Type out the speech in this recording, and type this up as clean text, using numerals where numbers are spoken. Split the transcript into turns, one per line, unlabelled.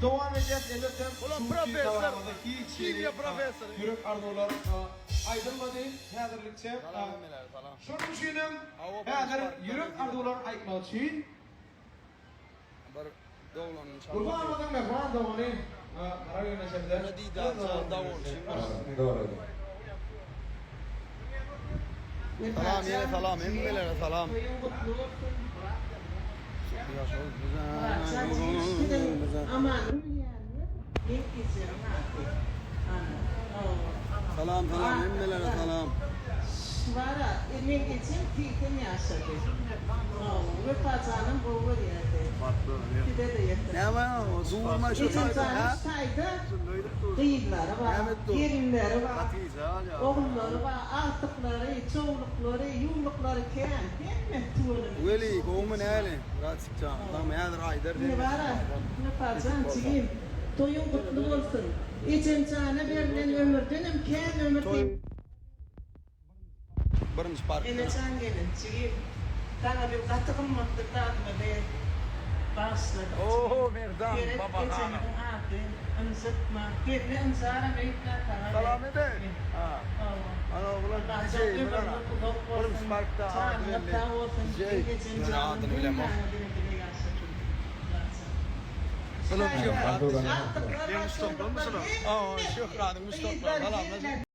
dowam edýäs elbetde
Ulan
şu günki
professor,
dabaramyzda hiç hili
himiýa professory.
ýürek arzuwlar aýdylmady häzirlikçe.
Salam hemmelere salam.
Şonuň üçinem
Hawa,
häzir
birinji
ýürek
parkda
arzuwlary aýtmak üçin
Bir doglanyny çalmaly.
Gurbanymyzyň mähriban dogany Gara gelneje bize
Ýöne didar jan dawulçyň bir.
Dogry.
Salam ýene salam hemmelere salam.
Toýuň gutly bolsun.
Salam salam hemmelere salam.
Wara, meň ejem 80 ýaşady. Wepajanam gowy görýärdi. Size-de ýetir.
Näme o durma şu taýda
Ejemjanyň
ha?
şu taýda gyzlary bar,
Näme dur?
gelinleri bar,
Hatyja alýar.
ogullary bar, agtyklary, çowluklary, ýuwluklary kän. Hemmesi tüweleme.
Weli gowmy näli? Bratik jan. Tamam häzir aýdar
Indi bara, Wepajan jigim, toýuň gutly bolsun. Ejemjana berlen ömürdenem kän ömür
Toý birinji parkda.
Enejan gelin, jigim, saňa biz gaty gymmatly zadymyzy bagyşladyk jigim.
Oo Merdan
Seret,
Babahanow.
ejemiziň ady, ynjytma. Gelni ynjaram öýtmä saňa
Salam
berdik
ede.
jigim.
Ha.
Hawa.
Ana oglan
Allajan
DJ
ömrüňiz
Murana.
uzak
Birinji
bolsun,
parkda ady
janyňyz
belli.
sag bolsun,
DJ.
ejem
Ýöne
janyň
adyny bilemok.
hemmäňiz bilen bile ýaşasyn. Allajan.
Şular
Şaýda
Şöhrat DJ.
agtyklar
Benim
bar,
muşdaklarmy
çowluklar
şular?
hemmesi
Aa Şöhradyň muşdaklary.
gyzlar
Salamlar.
gelinler.